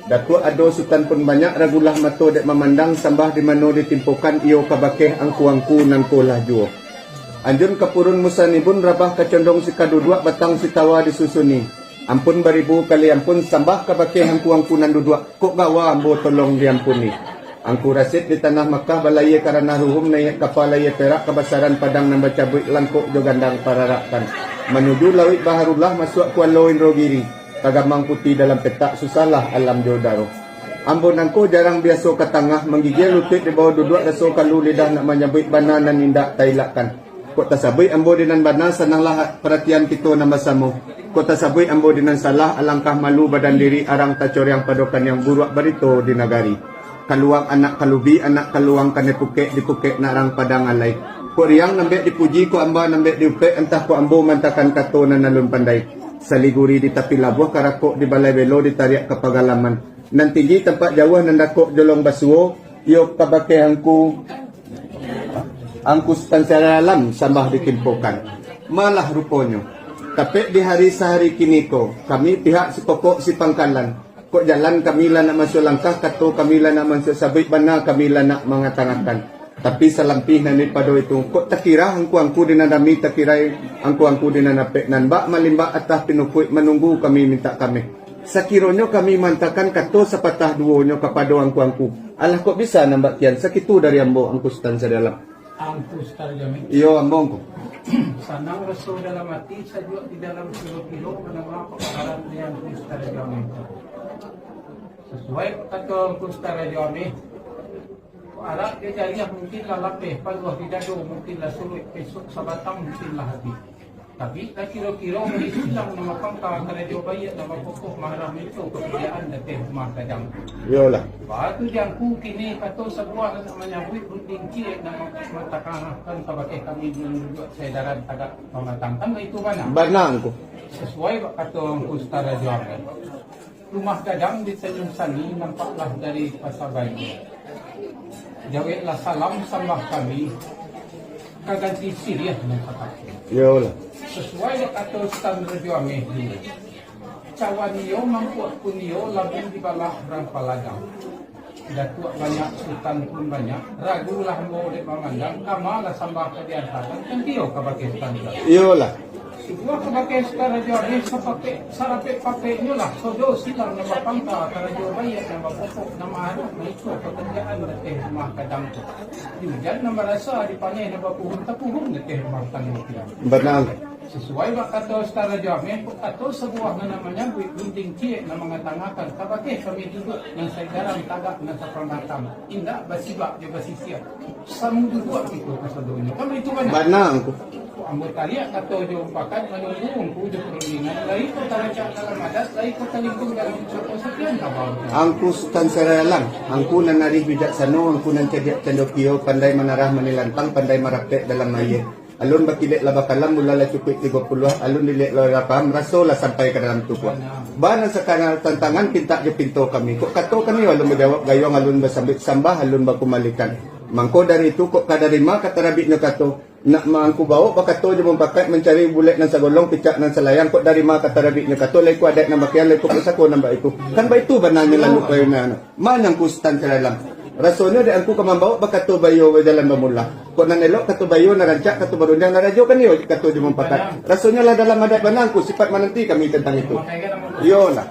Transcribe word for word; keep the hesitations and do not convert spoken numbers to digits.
Datuak ado sutan pun banyak, ragulah mato dek mamandang, sambah di mano ditimpokan, iyo ka bakeh angku-angku nan ko lah juo. Anjun ka purun musanibun, rabah ka condong si ka duduak, batang si tawa disusuni. Ampun baribu kali ampun, sambah ka bakeh angku-angku nan duduak, kok gawa ambo tolong diampuni. Angku Rasid di tanah Makkah, balayie ka ranah Ruhum, naiak kapa layie perak, kabasaran padang nan bacabuik, langkok jo gandang pararakan. Manuju lauik Baharullah, masuak Kualo Indrogiri, tagamang putiah dalam petak, susahlah alam jo daro. Ambo nangko jarang biaso ka tangah, manggigia lutuik di bawah duduak, raso kalu lidah nak manyabuik, bana nan indak tailakkan. Kok tasabuik ambo di nan bana, sananglah paratian kito nan basamo. Kok tasabuik ambo di nan salah, alangkah malu badan diri, arang tacoriang pado kaniang, buruak barito di nagari. Kaluang anak kalubi, anak kaluang kanai pukek, di pukek nak rang padang alai. Kok riang nan bek dipuji, kok amba nan bek diupek, antah kok ambo mantakan kato nan alun pandai. Saliguri di tapi labuah, karakok di balai belo, ditariak ka pagalaman. Nan tinggi tampak jauah, nan dakok jolong basuo, iyo ka bakeh angku, angku Sutan Sarialam sambah ditimpokan. Malah ruponyo, tapek di hari sahari kini ko, kami pihak sipokok sipangkalan, kok jalan kami lah nak masuak langkah, kato kami lah nak masuak sabuik, bana kami lah nak mangatangakan. Tapi salampih nan daripado itu, kok takira angku-angku di nan rami, takira angku-angku di nan apek, nan bak malimbak atah pinukuik, manunggu kami mintak kameh. Sakironyo kami mantakan kato sapatah duonyo kapado angku-angku, alah kok bisa nan bak kian, sakitu dari ambo, Angku Sutan Sarialam. Angku Sutan Jamil. Iyo, ambo, Angku. Sanang raso dalam ati, sajuak di dalam kiro-kiro, manangah pakaran di Angku Sutan Jamil. Sasuai kato Angku Sutan Jamil, arak di jariah mungkin lah lapeh, paluah di dado mungkin lah suruik, pesok sabatang mungkin lah abih. Tapi, lah kiro-kiro bari silang, nan bapangka karajo baiak, nan bakokoh maharam itu, kakarajaan dateh rumah gadang. Iyolah. Batu jangku kini kato sabuah, nak manyabuik runding ciek, nak ma-, matakahkan kabakeh kami nan duduak saedaran tagak mamatangkan, baitu bana. Bana, Angku. Sasuai bak kato Angku Sutan Rajo Amel. Rumah gadang di Tanjung Sani, nampaklah dari Pasa Bayu. Jaweklah salam sambah kami, ka ganti siriah nan sakati. Iyolah. Sasuai dek kato Sutan Rajo Ameh dulu. Cawan iyo, mangkuak pun iyo, labiah dibalah urang paladang. Datuak banyak, sutan pun banyak, ragulah ambo dek mamandang, kama lah sambah ka diantakan, kan iyo kabakeh sutan. Iyolah. Sudah kabakeh sutan Rajo Ameh, sapapek, sarapek-papeknyo lah, sodo silang nan bapangka, karajo baiak nan bapokok, nan maarah, maikua pakarajaan dateh rumah gadang tu. Di ujan nan barasa, di paneh nan bapuhun, tapuhun dateh rumah tanggo kilang. Bana. Sasuai bak kato Sutan Rajo Ameh, kok kato sabuah nan manyabuik, runding ciek nan mangatangakan, kabakeh kami duduak, nan saedaran tagak, nan saparmatang, indak basibak jo basisiak, samo duduak kito kasadonyo. Kan baitu bana? Bana, Angku. Kok ambo tariak kato jo umpakan, manunggu Angku jo parundingan, lai kok tarancak dalam adat, lai kok talingkung dalam pusako, sakian kaba. Angku Sutan Sarialam, Angku nan arih bijaksano, Angku nan cadiak candokio, pandai manarah manilantang, pandai marapek dalam aia. Alun bakilek lah bakalam, bulan lah cukuik tigo puluah, alun dilek lah paham, raso lah sampai ka dalam tubuah. Bana sakana tantangan, pintak jo pinto kami. Kok kato kami alun bajawab gayuang, alun basambuik sambah, alun bakumalikan. Mangko dari itu, kok ka dari ma ka tarabiknyo kato, nak ma Angku bawok bakato jo mumpakat, mancari bulek nan sagolong, picak nan salayang, kok dari ma ka tarabiknyo kato, lai ko adaik nan bakian, lai ko pusako nan baitu. Kan baitu bananyo lalu payungan. Ma Angku Sutan Sarialam? Rasonyo dek Angku ka mambawok bakato baiyo bajalan bamula. Kok nan elok kato baiyo, nan rancak kato barundiang, nan rajo kan iyo kato jo mumpakat. Rasonyo lah dalam adat bana Angku, sipat mananti kami tantang itu. Iyolah.